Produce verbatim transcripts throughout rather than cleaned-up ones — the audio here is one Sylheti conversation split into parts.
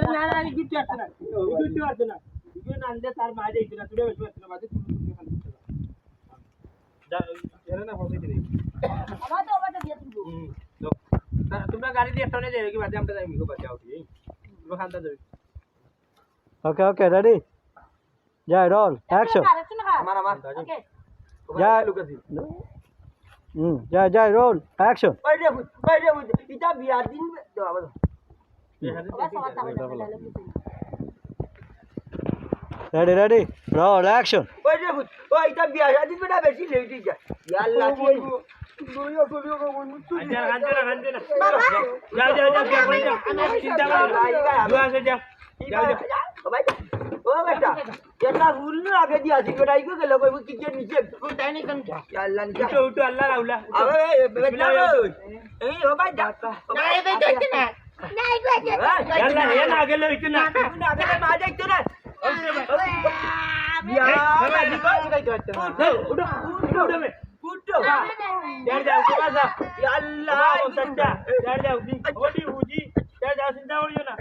না, না, এই গিট্টু আসছে না। এই গিট্টু আসছে না। এই গিট্টু না আনলে তার মা যাইতো না, তুই বেশি আসছে না, বাদে তুই তুই খালি দিতে পারবি। যা, এরা না ফসে দিবি। আমার তো, আমার তো দিয়ে তুলবো। হুম, তো, তা, তোমরা গাড়ি দিয়ে একটা নিয়ে যাবে কি বাদে আমরা যাই, মিগো বাদে আউট, এই। তোমরা খান্তা যাবে। ওকে, ওকে, রেডি? যাই, রোল, অ্যাকশন। আমার, আমার। ওকে। যা। লুকাছি। হুম, যাই, যাই, রোল, অ্যাকশন। ওই রে, ওই রে, ওই রে। ইটা বিয়ার দিন, দাও, আবার। Ready, ready, roll, action. ওই রে, ওই, ইটা বিয়ার দিন, বেটা, বেশি লেট হয়ে যায়। ইয়া আল্লাহ, কি হইব? আচ্ছা, কান্দে না, কান্দে না। বাবা। যাও, যাও, যাও, যাও, যাও। চিন্তা করো না। দোয়া আছে, যাও। যাও, যাও। ও ভাই, ও বেটা, এটা ভুল না আগে দিয়ে আসি, বেটা, ইগো গেল, কইব কি যে নিচে। কোন তাই নেই, কোন যা। ইয়া আল্লাহ, নিচে। উঠো, উঠো, আল্লাহ, আল্লাহ। আরে, বেটা, বিসমিল্লাহ। এই, ও ভাই, যা। না, এই ভাই, দেখতে না। না, এই ভাই, দেখতে না। এই, আল্লাহ, এ না গেলে হইতো না। না, না। না গেলে মা দেখতো না। ইয়া, এই, বাবা, বাবা। উঠো, উঠো, উঠো, উঠো, উঠো। উঠো। না, না, না। যাও, যাও, উঠো, উঠো। ইয়া আল্লাহ, বাবা, ও চাচা, যাও, যাও, দি, ওটি উজি, যাও, যাও, চিন্তা করিও না।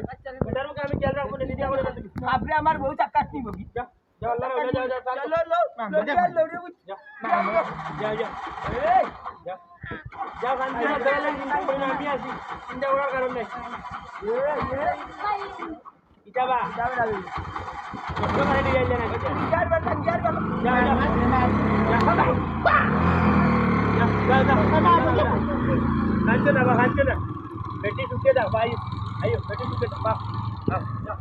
এটার মুখে আমি খেয়াল রাখবো না, চিন্তা করিও না তুমি। বাপরে, আমার বউ চাক্কাত নিব কি? যাও, যাও, আল্লাহ, যাও, যাও, যাও, যাও। লো, লো, লো, যাও, যাও, যাও, যাও। এই, যাও। যাও, কান্দিও না, দয়া লাগে, চিন্তা করিও না, আমি আছি। চিন্তা করার কারণ নাই। ইটা বা? ইটা বা? কষ্ট করে নিয়ে আইলে না, ইটা। ইটার বেটা, ইটার বেটা। যাও, যাও। যাও, যাও, যাও। কান্দো না, বা, কান্দো না। বেটি সুখে দাও, ভাই। আইও, বেটি সুখে দাও, বা। যাও, যাও।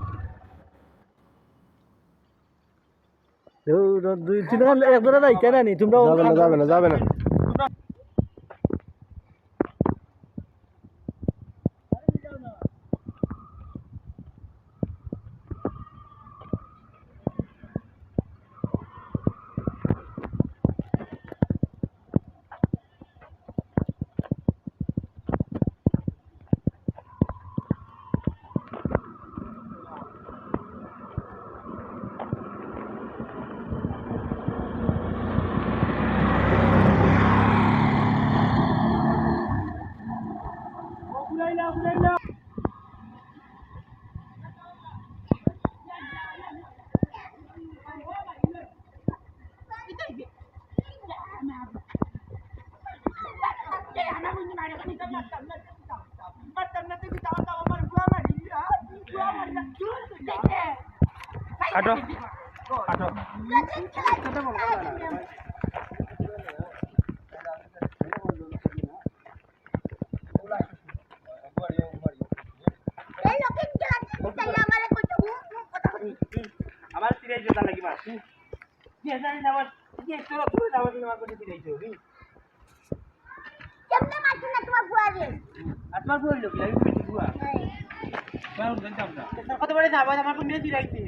দুই, দুই, তিন, এক ধরে যাইতে না নি, তোমরা যাবে না, যাবে না, যাবে না। কাটো, কাটো। আমার সিরিয়াস জোতা লাগি মার। জি, জানি না, আমার, জি, চলো, তুমি যাও, তুমি আমার কাছে ফিরে যাও, হুম। কেমনে মারছি না তোমার ফুয়ারে? আর তোমার ফুয়া হইলো কি? আমি বেটি ফুয়া। হ্যাঁ। তোমার উঠবেন তো আমরা। তোর কত বড় যাবো, আমার কোন মেয়ে ফিরাইতে?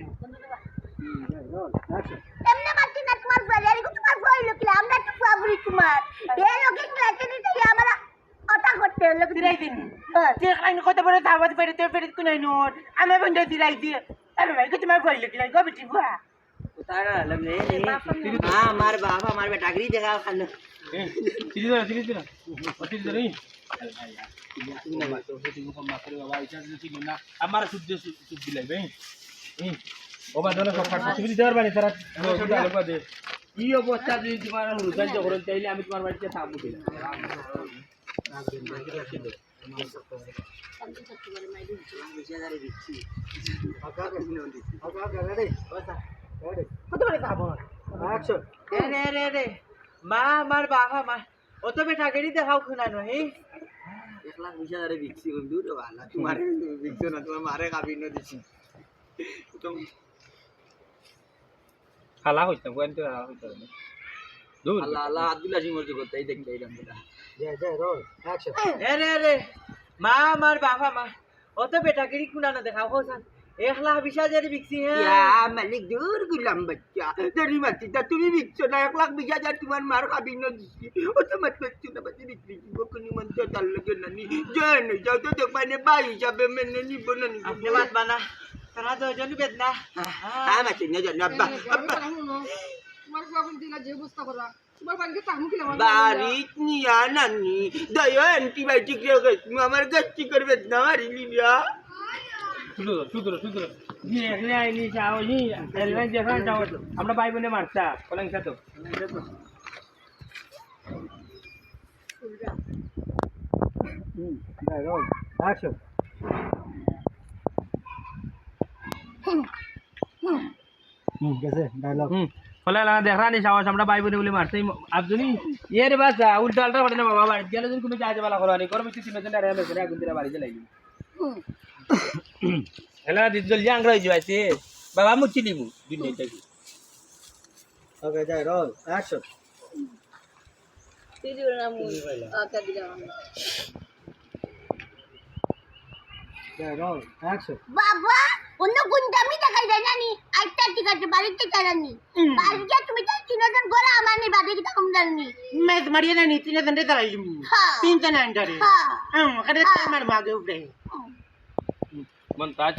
হুম, যাও, যাও, আচ্ছা। কেমনে মারছি না তোমার ফুয়ারে? আরে, তোমার ফুয়া হইলো কি? আমরা তো ফুয়া বুড়ি তোমার। এ লোকে কি লাগছে দিতে গিয়ে আমরা ওটা করতে হলো কি? ফিরাই দিন। হ্যাঁ। তুই এখন কত বড় যাবো, ফেরত, ফেরত কোন নোট? আমার বন্ধু ফিরাই দিয়ে। আরে ভাই, তোমার ফুয়া হইলো কি? গো বেটি ফুয়া। উতারা লাগলে, এ, এ, বাপ রে। মা, আমার বাপ, আমার বেটাগিরি দেখা খান। এ, সিঁড়ি ধরো, সিঁড়ি ধরো। ও, সিঁড়ি ধরো, এই। আমার শুদ্ধ সু-, শুদ্ধ লাগবে, এই। এই। ও, বাদ দাও না, সব কাটবো। তুমি দিতে পারবা না, তারা, ও, আলু বাদে। এই অবস্থা যদি তোমার হুরুতাই যখন, তাইলে আমি তোমার বাড়িতে থাকবো কিনা? কত করে খাবো? Action। এ রে, রে, রে। মা, আমার বাবা, মা। অত বেটাগিরি দেখাও খুনা নহি। এক লাখ বিশ হাজারে বিকছি, বন্ধু, রে বালা। তোমারে বিকছো না, তোমার মারে কাবিন দিছি। তো হালা কইছ না, বুয়াইন তো হালা কইছ না। দূর। হালা, হালা, আব্দুল্লাহ সিংহর জগৎ, এই দেখ, এই দেখ, এই দেখ। জয়, জয়, roll, action। এ রে, রে, মা, আমার বাবা, মা, অত বেটাগিরি কুনা না দেখাও, কও চান। এক লাখ বিশ হাজার বিকছি, হ্যাঁ। ইয়া, মালিক, দূর গুলাম বাচ্চা। তোর মাতি তা তুমি বিকছো না, এক লাখ বিশ হাজার তোমার মার খাবি না দিছি। অত মাত মাতছো না, বাদে বিক্রি দিব, কোনো মন তো তার লগে নানি। জয় নই, যাও তো দেখবা নে, ভাই হিসাবে মেনে নিব না নি। আপনি মাত বানা। তারা দুজন বেদনা। আ-, আমার চিনে জানো, আব্বা, আব্বা। তোমার ফুয়া বলতে না যে অবস্থা করা। তোমার বাড়িতে তামু কিলা আমার বাড়িত নিয়া নানি। দয়া antibiotic রে গেছ, আমার গ্যাস্ট্রিকের বেদনা মারি লিয়া। শুধু, শুধু, শুধু। জি, এখানে আইনি চাও, জি, এখানে যে এখানে চাও, আমরা ভাই বোনে মারতা, কলম খাতো। হুম, ডায়লগ, অ্যাকশন। হুম, গেছে, ডায়লগ। হুম, বলে না, দেখরা নি সাহস, আমরা ভাই বোনে বলে মারতেই ম-, আব্দুনি, এ রে বাচ্চা, উল্টা আল্টা করে না বাবা, বাড়িত গেলে যদি কোনো কাজে বালা করো, আনি, গরম একটু তিনজন আর এমন করে আগুন দিয়ে বাড়িতে লাইলি। এলা দিদি জলদি আংরা হয়ে যাবে, বাবা মুচি নিবো, দুনিয়া থেকে। ওকে, যাই, রোল, অ্যাকশন। তুই দিবি না, মুই। ওকে, দিলাম আমি। যাই, রোল, অ্যাকশন। বাবা, অন্য গুন্ডামি দেখাই যায় না নি? আচ্ছা, ঠিক আছে, বাড়িতে চালানি। হুম। বাড়িতে তুমি তো তিনজন গোলা আমার নেই, বাদে কিতা কম জানি। ম্যাচ মারিয়ে না নি, তিনজন রে তারাই। হ্যাঁ। তিনজন আন্ডারে। হ্যাঁ। হুম, ওখানে হ্যাঁ। আমার মাগে উপরে। হুম। মন্তাজ।